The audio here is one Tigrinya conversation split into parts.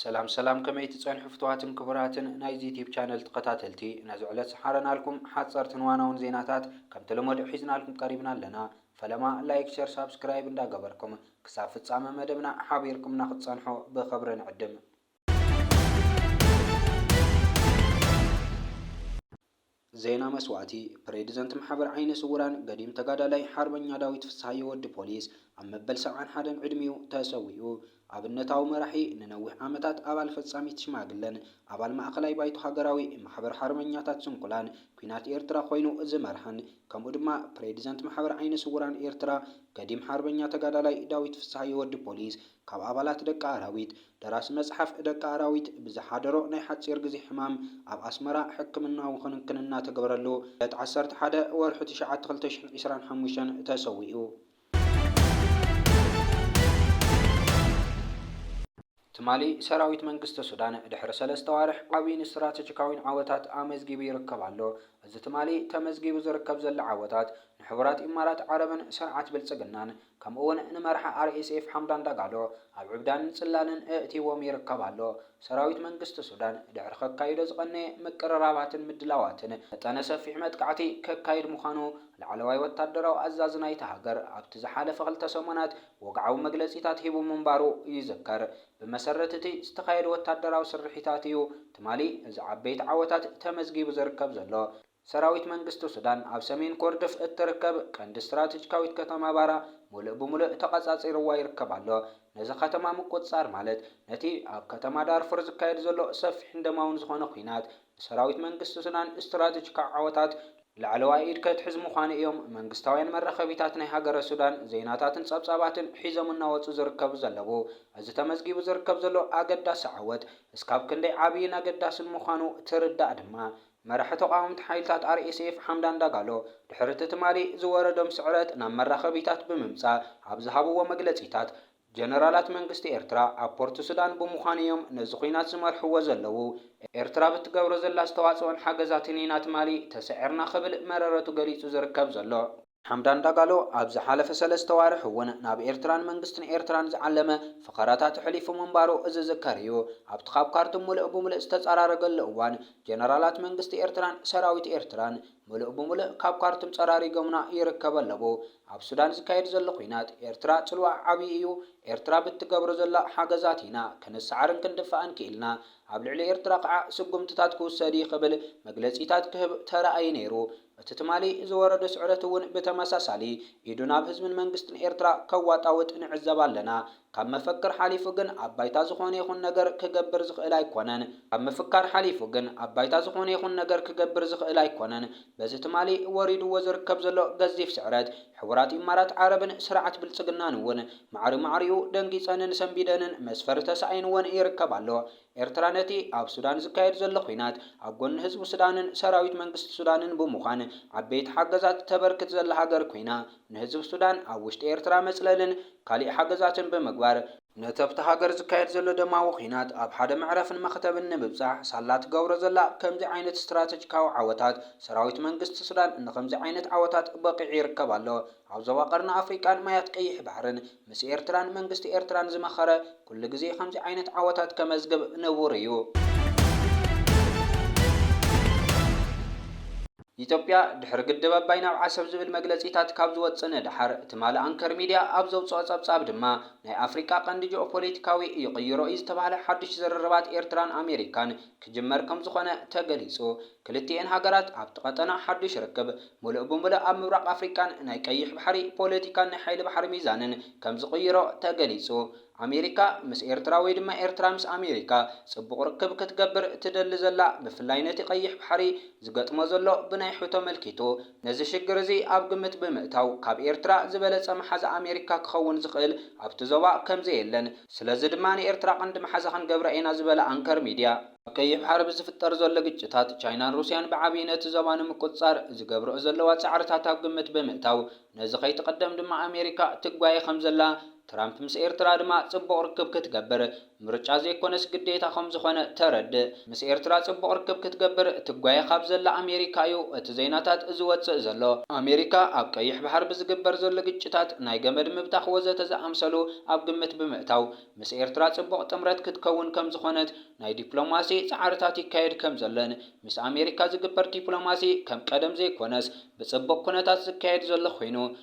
ሰላም ሰላም፣ ከመይ ትጸንሑ ፍትዋትን ክቡራትን ናይዚ ዩቲዩብ ቻነል ተኸታተልቲ? ነዚ ዕለት ዝሓረናልኩም ሓጸርትን ዋናውን ዜናታት ከም ተለመዶ ሒዝናልኩም ቀሪብና ኣለና። ፈለማ ላይክ፣ ሸር፣ ሳብስክራይብ እንዳገበርኩም ክሳብ ፍጻመ መደብና ሓቢርኩምና ክትጸንሑ ብኽብሪ ንዕድም። ዜና መስዋእቲ። ፕሬዚደንት ማሕበር ዓይነ ስውራን ገዲም ተጋዳላይ ሓርበኛ ዳዊት ፍስሃየ ወዲ ፖሊስ ኣብ መበል ሰብዓን ሓደን ዕድሚኡ ተሰዊኡ። ኣብነታዊ መራሒ፣ ንነዊሕ ዓመታት ኣባል ፈጻሚት ሽማግለን ኣባል ማእኸላይ ባይቶ ሃገራዊ ማሕበር ሓርበኛታት ስንኩላን ኲናት ኤርትራ ኮይኑ ዝመርሓን፣ ከምኡ ድማ ፕሬዚደንት ማሕበር ዓይነ ስውራን ኤርትራ ገዲም ሓርበኛ ተጋዳላይ ዳዊት ፍስሃየ ወዲ ፖሊስ ካብ ኣባላት ደቂ ኣራዊት፣ ደራሲ መጽሓፍ ደቂ ኣራዊት፣ ብዝሓደሮ ናይ ሓጺር ግዜ ሕማም ኣብ ኣስመራ ሕክምናዊ ክንክን እናተገበረሉ፣ ዕለት ዓሰርተ ሓደ ወርሒ ትሽዓተ ክልተ ሽሕን ዕስራን ሓሙሽተን ተሰዊኡ። ትማሊ ሰራዊት መንግስቲ ሱዳን ድሕሪ ሰለስተ ኣዋርሕ ዓብይን ስትራተጂካዊን ዓወታት ኣመዝጊቡ ይርከብ ኣሎ። እዚ ትማሊ ተመዝጊቡ ዝርከብ ዘሎ ዓወታት፣ ንሕቡራት ኢማራት ዓረብን ስርዓት ብልጽግናን፣ ከምኡ እውን ንመርሓ ኣር ኤስ ኤፍ ሓምዳን ዳጋሎ ኣብ ዕብዳንን ጽላልን እእቲዎም ይርከብ ኣሎ። ሰራዊት መንግስቲ ሱዳን ድሕሪ ከካይዶ ዝቐነየ ምቅርራባትን ምድላዋትን፣ መጠነ ሰፊሕ መጥቃዕቲ ከካይድ ምዃኑ ላዕለዋይ ወታደራዊ ኣዛዚ ናይታ ሃገር ኣብቲ ዝሓለፈ ክልተ ሰሙናት ወግዓዊ መግለጺታት ሂቡ ምንባሩ ይዝከር። ብመሰረት እቲ ዝተኻየደ ወታደራዊ ስርሒታት እዩ ትማሊ እዚ ዓበይቲ ዓወታት ተመዝጊቡ ዝርከብ ዘሎ። ሰራዊት መንግስቲ ሱዳን ኣብ ሰሜን ኮርዶፍ እትርከብ ቀንዲ ስትራተጂካዊት ከተማ ባራ ሙሉእ ብሙሉእ ተቐጻጺርዋ ይርከብ ኣሎ። ነዚ ከተማ ምቁጽጻር ማለት ነቲ ኣብ ከተማ ዳርፉር ዝካየድ ዘሎ ሰፊሕን ደማውን ዝኾነ ኲናት ንሰራዊት መንግስቲ ሱዳን ስትራተጂካዊ ዓወታት ላዕለዋይ ኢድ ከትሕዝ ምዃኑ እዮም መንግስታውያን መራኸቢታት ናይ ሃገረ ሱዳን ዜናታትን ጸብጻባትን ሒዞም እናወጹ ዝርከቡ ዘለዉ። እዚ ተመዝጊቡ ዝርከብ ዘሎ ኣገዳሲ ዓወት እስካብ ክንደይ ዓብይን ኣገዳስን ምዃኑ ትርዳእ ድማ። መራሒ ተቓወምቲ ሓይልታት ኣር ኤስ ኤፍ ሓምዳን ዳጋሎ ድሕሪ እቲ ትማሊ ዝወረዶም ስዕረት ናብ መራኸቢታት ብምምጻእ ኣብ ዝሃብዎ መግለጺታት፣ ጀነራላት መንግስቲ ኤርትራ ኣብ ፖርት ሱዳን ብምዃን እዮም ነዚ ኲናት ዝመርሕዎ ዘለዉ። ኤርትራ ብትገብሮ ዘላ ኣስተዋጽኦን ሓገዛትን ኢና ትማሊ ተሰዒርና ክብል መረረቱ ገሊጹ ዝርከብ ዘሎ። ሓምዳን ዳጋሎ ኣብ ዝሓለፈ ሰለስተ ዋርሕ እውን ናብ ኤርትራን መንግስትን ኤርትራን ዝዓለመ ፈኸራታት ኣሕሊፉ ምንባሩ ዝዝከር እዩ። ኣብቲ ካብ ካርቱም ሙሉእ ብሙሉእ ዝተጸራረገሉ እዋን፣ ጀነራላት መንግስቲ ኤርትራን ሰራዊት ኤርትራን ሙሉእ ብሙሉእ ካብ ካርቱም ጸራሪጎምና ይርከቡ ኣለዉ። ኣብ ሱዳን ዝካየድ ዘሎ ኲናት ኤርትራ ጽልዋ ዓብዪ እዩ። ኤርትራ ብትገብሮ ዘላ ሓገዛት ኢና ክንሰዓርን ክንድፋእን ክኢልና። ኣብ ልዕሊ ኤርትራ ከዓ ስጉምትታት ክውሰድ እዩ ክብል መግለጺታት ክህብ ተራእዩ ነይሩ። እቲ ትማሊ ዝወረዶ ስዕረት እውን ብተመሳሳሊ ኢዱ ናብ ህዝብን መንግስትን ኤርትራ ከዋጣውጥ ንዕዘብ ኣለና። ካብ መፈክር ሓሊፉ ግን ኣብ ባይታ ዝኾነ ይኹን ነገር ክገብር ዝኽእል ኣይኮነን። ካብ ምፍካር ሓሊፉ ግን ኣብ ባይታ ዝኾነ ይኹን ነገር ክገብር ዝኽእል ኣይኮነን። በዚ ትማሊ ወሪድዎ ዝርከብ ዘሎ ገዚፍ ስዕረት፣ ሕቡራት ኢማራት ዓረብን ስርዓት ብልጽግናን እውን ማዕሪ ማዕሪኡ ደንጊጸንን ሰንቢደንን መስፈሪ ተሳኢንወን ይርከብ ኣሎ። ኤርትራ ነቲ ኣብ ሱዳን ዝካየድ ዘሎ ኲናት ኣብ ጎኒ ህዝቢ ሱዳንን ሰራዊት መንግስቲ ሱዳንን ብምዃን ዓበይቲ ሓገዛት ተበርክት ዘላ ሃገር ኮይና፣ ንህዝቢ ሱዳን ኣብ ውሽጢ ኤርትራ መጽለልን ካሊእ ሓገዛትን ብምግባር፣ ነቲ ኣብታ ሃገር ዝካየድ ዘሎ ደማዊ ኲናት ኣብ ሓደ መዕረፍን መኽተብን ንምብጻሕ ሳላ ትገብሮ ዘላ ከምዚ ዓይነት ስትራተጂካዊ ዓወታት፣ ሰራዊት መንግስቲ ሱዳን ንከምዚ ዓይነት ዓወታት በቒዑ ይርከብ ኣሎ። ኣብ ዞባ ቀርኒ ኣፍሪቃን ማያት ቀይሕ ባሕርን ምስ ኤርትራን መንግስቲ ኤርትራን ዝመኸረ ኩሉ ግዜ ከምዚ ዓይነት ዓወታት ከመዝግብ ንቡር እዩ። ኢትዮጵያ ድሕሪ ግድብ ኣባይ ናብ ዓሰብ ዝብል መግለጺታት ካብ ዝወጽእ ንደሓር፣ ትማሊ ኣንከር ሚድያ ኣብ ዘውጽኦ ጸብጻብ ድማ፣ ናይ ኣፍሪቃ ቀንዲ ጂኦፖለቲካዊ ይቕይሮ እዩ ዝተባህለ ሓድሽ ዝርርባት ኤርትራን ኣሜሪካን ክጅመር ከም ዝኾነ ተገሊጹ። ክልቲኤን ሃገራት ኣብቲ ቀጠና ሓድሽ ርክብ፣ ምሉእ ብምሉእ ኣብ ምብራቕ ኣፍሪቃን ናይ ቀይሕ ባሕሪ ፖለቲካን ናይ ሓይሊ ባሕሪ ሚዛንን ከም ዝቕይሮ ተገሊጹ። ኣሜሪካ ምስ ኤርትራ ወይ ድማ ኤርትራ ምስ ኣሜሪካ ጽቡቕ ርክብ ክትገብር ትደሊ ዘላ፣ ብፍላይ ነቲ ቀይሕ ባሕሪ ዝገጥሞ ዘሎ ብናይ ሕቶ መልኪቱ፣ ነዚ ሽግር እዚ ኣብ ግምት ብምእታው፣ ካብ ኤርትራ ዝበለጸ መሓዛ ኣሜሪካ ክኸውን ዝኽእል ኣብቲ ዞባ ከም ዘየለን፣ ስለዚ ድማ ንኤርትራ ቀንዲ መሓዛ ክንገብራ ኢና ዝበለ ኣንከር ሚድያ፣ ኣብ ቀይሕ ባሕሪ ብዝፍጠር ዘሎ ግጭታት፣ ቻይናን ሩስያን ብዓብዪ ነቲ ዞባ ንምቁጽጻር ዝገብርኦ ዘለዋ ጻዕርታት ኣብ ግምት ብምእታው፣ ነዚ ከይትቕደም ድማ ኣሜሪካ ትጓየ ከም ዘላ ትራምፕ ምስ ኤርትራ ድማ ጽቡቕ ርክብ ክትገብር ምርጫ ዘይኮነስ ግዴታ ከም ዝኾነ ተረድእ። ምስ ኤርትራ ጽቡቕ ርክብ ክትገብር ትጓየ ካብ ዘላ ኣሜሪካ እዩ እቲ ዜናታት ዝወጽእ ዘሎ። ኣሜሪካ ኣብ ቀይሕ ባሕር ብዝግበር ዘሎ ግጭታት፣ ናይ ገመድ ምብታኽ ወዘተ ዝኣምሰሉ ኣብ ግምት ብምእታው፣ ምስ ኤርትራ ጽቡቕ ጥምረት ክትከውን ከም ዝኾነት ናይ ዲፕሎማሲ ጻዕርታት ይካየድ ከም ዘሎን፣ ምስ ኣሜሪካ ዝግበር ዲፕሎማሲ ከም ቀደም ዘይኮነስ ብጽቡቕ ኩነታት ዝካየድ ዘሎ ኮይኑ፣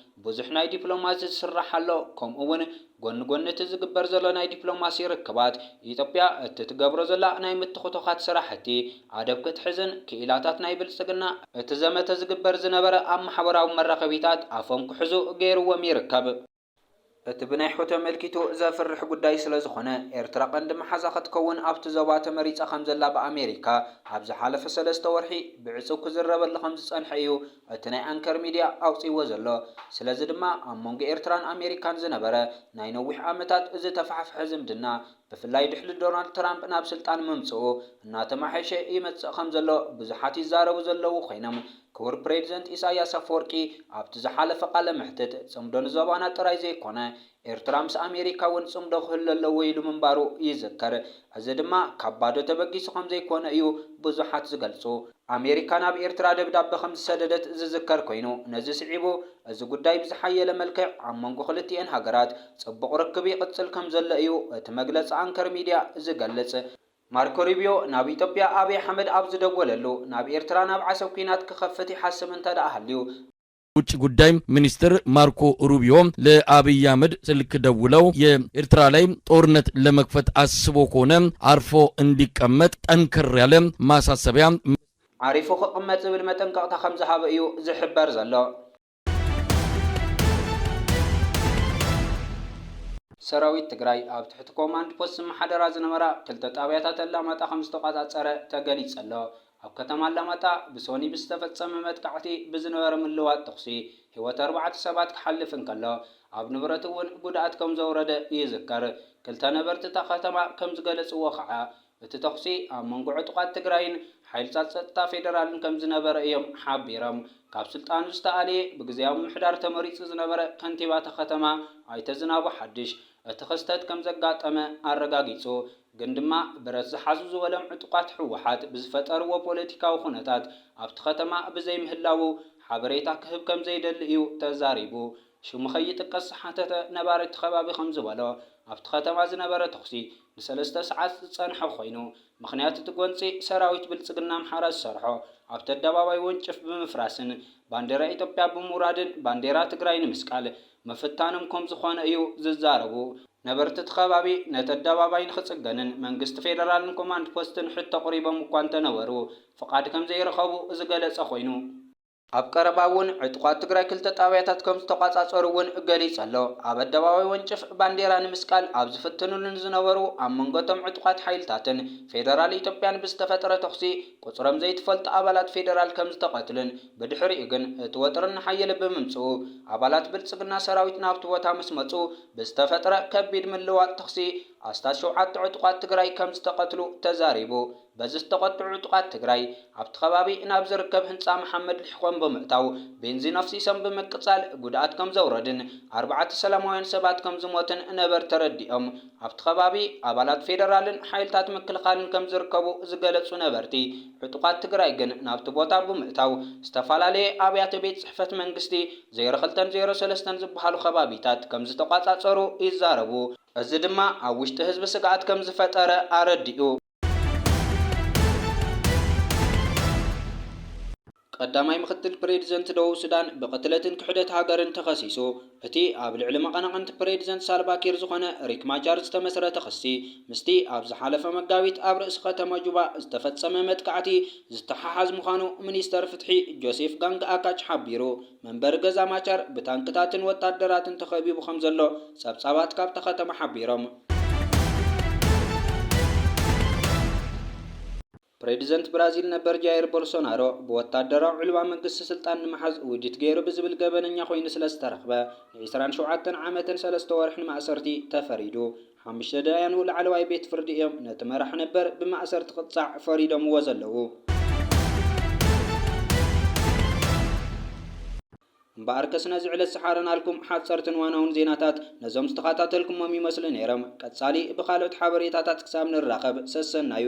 ብዙሕ ናይ ዲፕሎማሲ ዝስራሕ ኣሎ፣ ከምኡ እውን ጎኒ ጎኒ እቲ ዝግበር ዘሎ ናይ ዲፕሎማሲ ርክባት፣ ኢትዮጵያ እቲ ትገብሮ ዘላ ናይ ምትኹትዃት ስራሕቲ ኣደብ ክትሕዝን ክኢላታት ናይ ብልጽግና እቲ ዘመተ ዝግበር ዝነበረ ኣብ ማሕበራዊ መራኸቢታት ኣፎም ክሕዙ ገይርዎም ይርከብ። እቲ ብናይ ሑቲ ኣመልኪቱ ዘፍርሕ ጉዳይ ስለ ዝኾነ፣ ኤርትራ ቀንዲ መሓዛ ክትከውን ኣብቲ ዞባ ተመሪጻ ከም ዘላ ብኣሜሪካ ኣብ ዝሓለፈ ሰለስተ ወርሒ ብዕጹው ክዝረበሉ ከም ዝጸንሐ እዩ እቲ ናይ ኣንከር ሚድያ ኣውጺዎ ዘሎ። ስለዚ ድማ ኣብ መንጎ ኤርትራን ኣሜሪካን ዝነበረ ናይ ነዊሕ ዓመታት ዝተፋሕፈሐ ዝምድና፣ ብፍላይ ድሕሪ ዶናልድ ትራምፕ ናብ ስልጣን ምምጽኡ፣ እናተማሓየሸ ይመጽእ ከም ዘሎ ብዙሓት ይዛረቡ ዘለዉ ኮይኖም፣ ክቡር ፕሬዚደንት ኢሳያስ ኣፈወርቂ ኣብቲ ዝሓለፈ ቃለ መሕትት፣ ጽምዶ ንዞባና ጥራይ ዘይኮነ፣ ኤርትራ ምስ ኣሜሪካ እውን ጽምዶ ክህሉ ኣለዎ ኢሉ ምንባሩ ይዝከር። እዚ ድማ ካብ ባዶ ተበጊሱ ከም ዘይኮነ እዩ ብዙሓት ዝገልጹ። ኣሜሪካ ናብ ኤርትራ ደብዳበ ከም ዝሰደደት ዝዝከር ኮይኑ፣ ነዚ ስዒቡ፣ እዚ ጉዳይ ብዝሓየለ መልክዕ ኣብ መንጎ ክልቲኤን ሃገራት ጽቡቕ ርክብ ይቕጽል ከም ዘሎ እዩ እቲ መግለጺ ኣንከር ሚድያ ዝገልጽ። ማርኮ ሩቢዮ ናብ ኢትዮጵያ ኣብይ ኣሕመድ ኣብ ዝደወለሉ፣ ናብ ኤርትራ ናብ ዓሰብ ኲናት ክኸፍት ይሓስብ እንተ ደኣ ሃልዩ፣ ውጭ ጉዳይ ሚኒስትር ማርኮ ሩቢዮ ለአብይ አህመድ ስልክ ደውለው የኤርትራ ላይ ጦርነት ለመክፈት አስቦ ከሆነ አርፎ እንዲቀመጥ ጠንከር ያለ ማሳሰቢያ ዓሪፉ ክቕመጥ ዝብል መጠንቀቕታ ከም ዝሃበ እዩ ዝሕበር ዘሎ። ሰራዊት ትግራይ ኣብ ትሕቲ ኮማንድ ፖስት ዝመሓደራ ዝነበራ ክልተ ጣብያታት ኣላማጣ ከም ዝተቋጻጸረ ተገሊጸ ኣሎ። ኣብ ከተማ ኣላማጣ ብሶኒ ብዝተፈጸመ መጥቃዕቲ ብዝነበረ ምልዋጥ ተኹሲ ህይወት ኣርባዕተ ሰባት ክሓልፍ እንከሎ፣ ኣብ ንብረት እውን ጉድኣት ከም ዘውረደ ይዝከር። ክልተ ነበርቲ እታ ከተማ ከም ዝገለጽዎ ከዓ፣ እቲ ተኹሲ ኣብ መንጎ ዕጡቓት ትግራይን ሓይልታት ጸጥታ ፌደራልን ከም ዝነበረ እዮም ሓቢሮም። ካብ ስልጣኑ ዝተኣልየ ብግዝያዊ ምምሕዳር ተመሪጹ ዝነበረ ከንቲባ እታ ከተማ ኣይተ ዝናቡ ሓድሽ፣ እቲ ክስተት ከም ዘጋጠመ ኣረጋጊጹ። ግን ድማ ብረት ዝሓዙ ዝበሎም ዕጡቓት ህወሓት ብዝፈጠርዎ ፖለቲካዊ ኩነታት ኣብቲ ከተማ ብዘይምህላዉ ሓበሬታ ክህብ ከም ዘይደሊ እዩ ተዛሪቡ። ሽሙ ከይጥቀስ ዝሓተተ ነባሪ እቲ ከባቢ ከም ዝበሎ፣ ኣብቲ ከተማ ዝነበረ ተኹሲ ንሰለስተ ሰዓት ዝጸንሐ ኮይኑ፣ ምኽንያት እቲ ጎንጺ ሰራዊት ብልጽግና ኣምሓራ ዝሰርሖ ኣብቲ ኣደባባይ ወንጭፍ ብምፍራስን ባንዴራ ኢትዮጵያ ብምውራድን ባንዴራ ትግራይ ንምስቃል ምፍታኖም ከም ዝኾነ እዩ ዝዛረቡ። ነበርቲ እቲ ከባቢ ነቲ ኣደባባይ ንኽጽገንን መንግስቲ ፌደራልን ኮማንድ ፖስትን ሕቶ ኣቕሪቦም እኳ እንተነበሩ፣ ፍቓድ ከም ዘይረኸቡ ዝገለጸ ኮይኑ፣ ኣብ ቀረባ እውን ዕጡቓት ትግራይ ክልተ ጣብያታት ከም ዝተቋጻጸሩ እውን ገሊጹ ኣሎ። ኣብ ኣደባባይ ወንጭፍ ባንዴራ ንምስቃል ኣብ ዝፍትኑሉ ንዝነበሩ፣ ኣብ መንጎ እቶም ዕጡቓት ሓይልታትን ፌደራል ኢትዮጵያን ብዝተፈጠረ ተኹሲ ቁጽሮም ዘይትፈልጡ ኣባላት ፌደራል ከም ዝተቐትሉን ብድሕሪኡ ግን እቲ ወጥሪ እናሓየለ ብምምጽኡ ኣባላት ብልጽግና ሰራዊት ናብቲ ቦታ ምስ መጹ ብዝተፈጥረ ከቢድ ምልዋጥ ተኹሲ ኣስታት ሸውዓተ ዕጡቓት ትግራይ ከም ዝተቐትሉ ተዛሪቡ። በዚ ዝተቖጥዑ ዕጡቓት ትግራይ ኣብቲ ከባቢ ናብ ዝርከብ ህንጻ መሓመድ ልሒቖም ብምእታው ቤንዚን ኣፍሲሶም ብምቅጻል ጉድኣት ከም ዘውረድን ኣርባዕተ ሰላማውያን ሰባት ከም ዝሞትን ነበርቲ ተረዲኦም። ኣብቲ ከባቢ ኣባላት ፌደራልን ሓይልታት ምክልኻልን ከም ዝርከቡ ዝገለጹ ነበርቲ፣ ዕጡቓት ትግራይ ግን ናብቲ ቦታ ብምእታው ዝተፈላለየ ኣብያተ ቤት ጽሕፈት መንግስቲ ዜሮ ክልተን ዜሮ ሰለስተን ዝበሃሉ ከባቢታት ከም ዝተቋጻጸሩ ይዛረቡ። እዚ ድማ ኣብ ውሽጢ ህዝቢ ስግኣት ከም ዝፈጠረ ኣረዲኡ። ቀዳማይ ምክትል ፕሬዚደንት ደቡብ ሱዳን ብቅትለትን ክሕደት ሃገርን ተኸሲሱ። እቲ ኣብ ልዕሊ መቐናቕንቲ ፕሬዚደንት ሳልቫ ኪር ዝኾነ ሪክ ማቻር ዝተመስረተ ክሲ፣ ምስቲ ኣብ ዝሓለፈ መጋቢት ኣብ ርእሲ ከተማ ጁባ ዝተፈጸመ መጥቃዕቲ ዝተሓሓዝ ምዃኑ ሚኒስተር ፍትሒ ጆሴፍ ጋንግ ኣካች ሓቢሩ። መንበሪ ገዛ ማቻር ብታንክታትን ወታደራትን ተኸቢቡ ከም ዘሎ ጸብጻባት ካብታ ከተማ ሓቢሮም። ፕሬዚደንት ብራዚል ነበር ጃይር ቦልሶናሮ፣ ብወታደራዊ ዕልዋ መንግስቲ ስልጣን ንምሓዝ ውዲት ገይሩ ብዝብል ገበነኛ ኮይኑ ስለ ዝተረኽበ፣ ን ዕስራን ሸውዓተን ዓመትን ሰለስተ ወርሕን ማእሰርቲ ተፈሪዱ። ሓሙሽተ ደያኑ ላዕለዋይ ቤት ፍርዲ እዮም ነቲ መራሒ ነበር ብማእሰርቲ ክቕጻዕ ፈሪዶምዎ ዘለዉ። እምበኣርከስ ነዚ ዕለት ዝሓረናልኩም ሓጸርትን ዋናውን ዜናታት ነዞም ዝተኸታተልኩሞም ይመስሉ ነይሮም። ቀጻሊ ብኻልኦት ሓበሬታታት ክሳብ ንራኸብ ሰሰናዩ።